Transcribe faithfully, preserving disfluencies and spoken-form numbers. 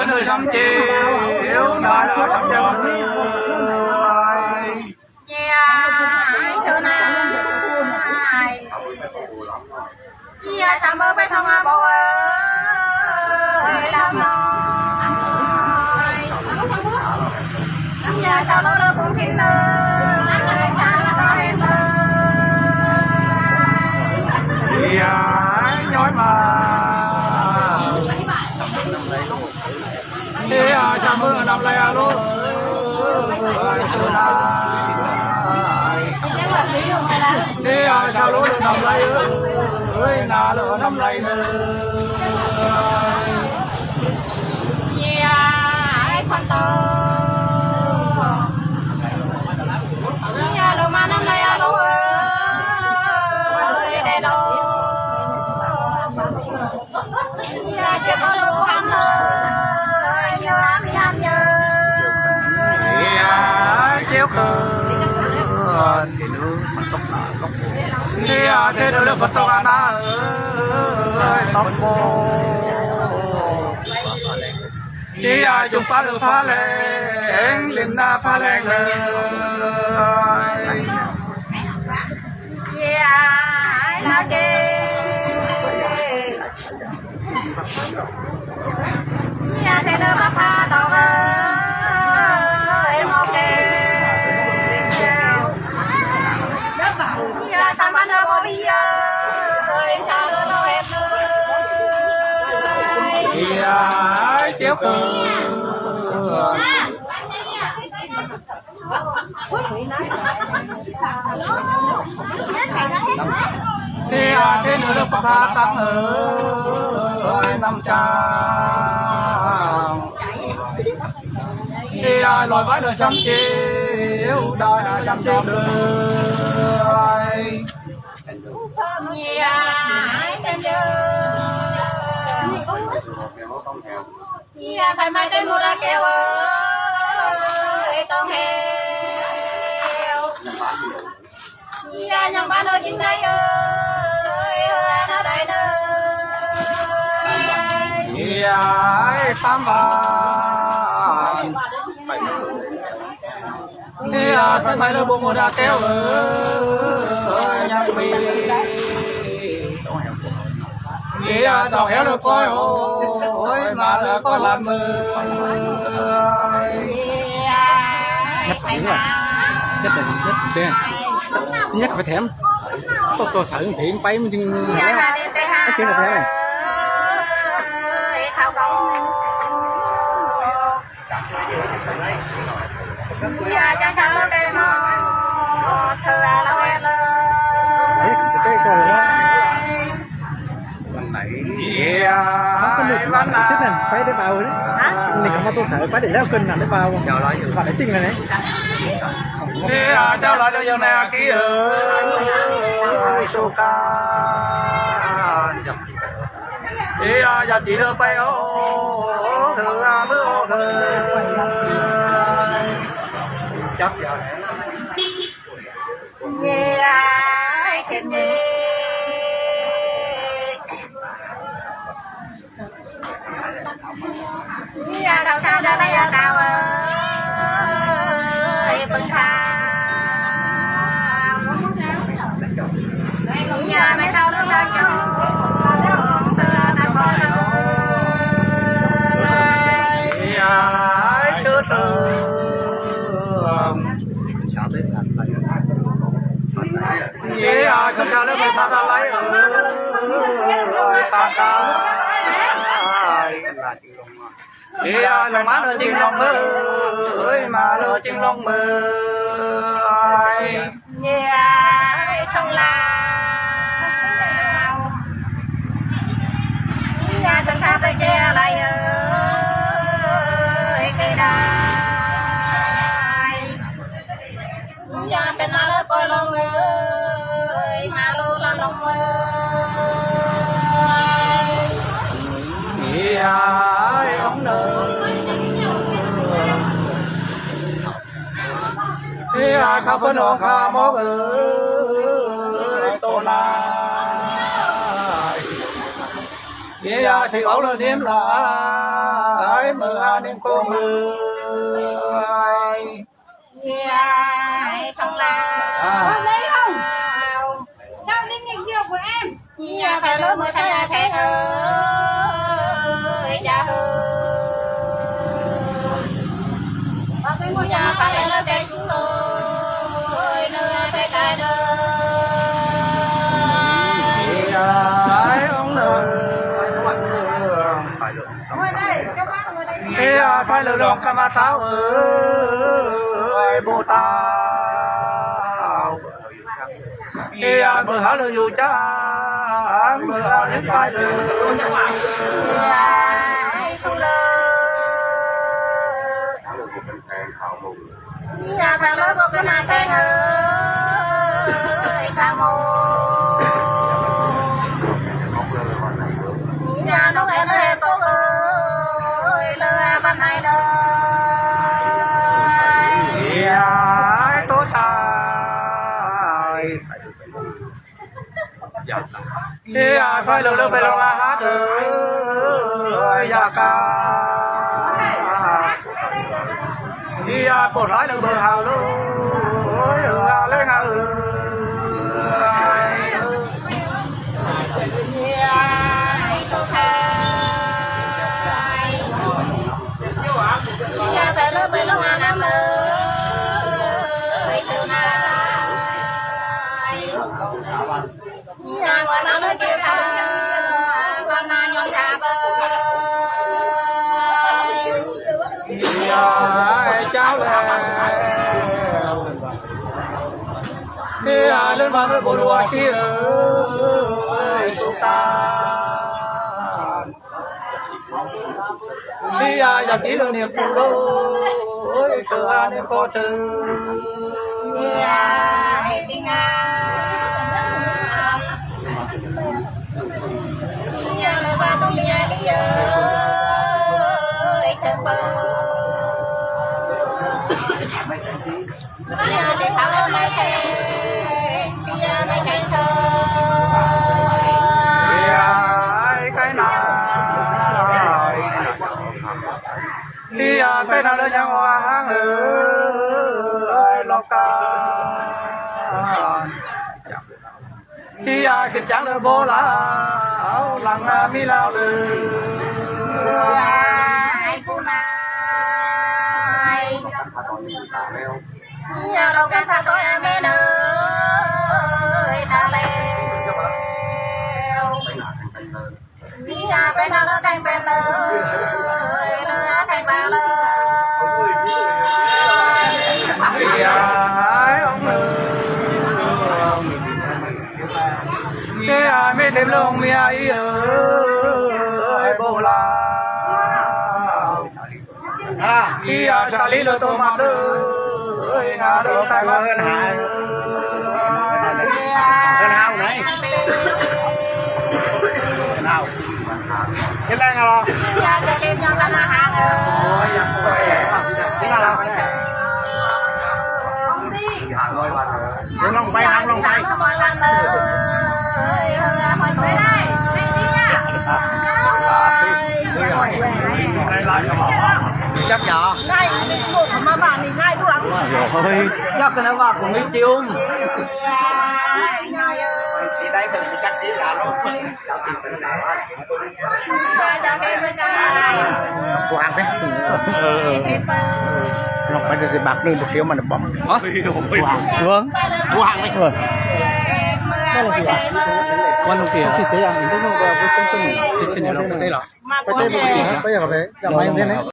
Nơ sam che, eu na nơ sam che nơ. Ai. Ye ai, sơ na ai. Ye ai, sa mơ bai thong a bo ơi, lam noi. Ye ai, sa lo lo kung thin nơ. Sa lo lo hen nơ. Ye ai, nyoi ma. Ê a, sa mơ năm lai a lo. Ê a, sa lo năm lai ơ. Ơi, na lo năm lai ơ. Ê a, ai khuan to. Ê a, lo ma năm lai a lo. Ơi, đe đo. Ê a, chêu kơ lu hăn ơi, yơ a mi hăn yơ. Ê a, chêu kơ. Ê a, chêu kơ. Ê a, chêu kơ lu hăn ơi, tŏk bo. Ê a, chung pha lu pha leng, lin na pha leng leng. Ê a, ai la chê. Ê a, te nơ ma pha tŏk ơ, ê mok kêu. Ê a, sa ma nơ bo bi ơ, ê sa lo lo hep ơ. Ê a, ai chêu kơ. Ê a, te nơ lo pha tang ơi, năm chang. Ê a, loi wai lo sam che, eu đa na sam che loi. Ê a, ai ten che. Ê a, phai mai ten mu la kêu ơ, ê tong heo. Ê a, nhong ba nơ jing nai ơ, ê a, na dai nơ. Ê a, ai pha ma. Ê a, phai mai lo bu mu la kêu ơ, nhang bi. Ê a, tong heo lo koi ơ, ơi ma lo koi lam ơ. Ê a, ai pha ma. Nhất là nhất thế. Nhất phải thèm. Tô tô sả phải phải mới chưng. Nhất là đi tê ha. Cái tiếng là thế này. Ê, thao công. Ê a, chang sa lo tê mo. Thơ a lo e lo. Đấy, cái con này đó. Ê a, ai ban na. Sếp này, phải để bao đấy. Hả? Này, không có tô sả, phải để leo cân nặng để bao. Và để tinh này này. Ê a, chao lo lo yong na ki ơ. Su ka. Ê a, ya ti lo pai o. Thơ a mơ o thơ. Chap ya. Ê a, ai khen ê. Ê a, thao thao da da ya thao ơi, pưng kham. Ê a, mai thao lơ thao chong, thơ a na kon ơi. Ê a, ai chơ thơ. Ê a, khân sa lơ mai pha ta lai ơ. Pha ta lai. Ê a, long ma lo jing long mơ, ơi ma lo jing long mơ. Ê a, song la. Ê a, khân sa pe che lai ơ. Ê kê dai. Ê a, pe na lo koi long ơi, ma lo la long ơi. Ê a, ai ong nơ. Ê a, khăp pơ nong khăp mok ơi, tô na. Ê a, thik ong lơ nem la. Ơi, mơ a nem kông ơi. Ơ, Lê Hồng. Sao Linh nghịch rượu của em? Ơ, phải lơ mơ thay à thay ơi, ya ơi. Ơ, phải lơ mơ thay chú ơi, nơ thay thay nơ. Ơ, ai ông nơ. Ơ, phải lơ lòng cam a tháo ơi, bộ tao. Ơ, bơ hă lơ yu chang, bơ hă lơ yu chang. Ơ, ai tu lơ. Ơ, thang lơ bơ kơ na seng ơi, thang mô. Ơ, nông em lơ he kông ơi, lơ a ban nai đơi. Ơ, ai tu sai. Ơ, ai phải lơ lơ phải lòng la hát ơi, ya ka. Ơ, ai bộ thái lơ bơ hao lơ, ơi, ơ, a lê ngà ơi. Ơ, ai tu sai. Ơ, ai phải lơ phải lòng a nam ơi, ơi, sơ na. Ơ, ai quan na lơ chia sa, quan na nhôn sa bơ. Ơ, ai chao lơ. Ơ, ai lơ ma lơ bô lua chi ơi, tu ta. Ơ, ai yap ti lơ niêm tu lơ, ơi, tơ a niêm kô tơ. Ơ, ai ting a. Ơ, ai lơ ba tu ơ, ai sơ pơ. Ơ, ai thao lơ mai seng, ơ, mai seng sơ. Ơ, ai kai na. Ơ, ai pe na lơ yang wa hang ơi, lok ka. Ơ, ai kit chang lơ bô la, ao lang a mi lao lơ. Ơ, ai pu nai. Ơ, ai lok ka tha toi a me nơ, ơi, ta leo. Ơ, ai pe na lơ teng pen nơ, ơi, lơ a teng ba lơ. Ơ, ai ong nơ. Ơ, ai me tem long mi ai ơi, bô la. Ơ, ai sa li lơ tô map lơ, ơi, ngà lơ tai map. Ơn hao. Ơn hao nai. Ơn hao. Cái leng à lo. Cái nào lo. Hang long pai, hang long pai. Chắc chắn. Chắc cái này bác cũng đi chịu. Pu hang pe. Ơ, ơ. Long pai te bak ni buk siu man bom. Hả? Pu hang. Vâng. Pu hang pe. Vâng. Quan Long Kiệt. Cái xe ăn, cái xe ăn, cái xe ăn. Cái xe ăn, cái xe ăn. Cái xe ăn, cái xe ăn.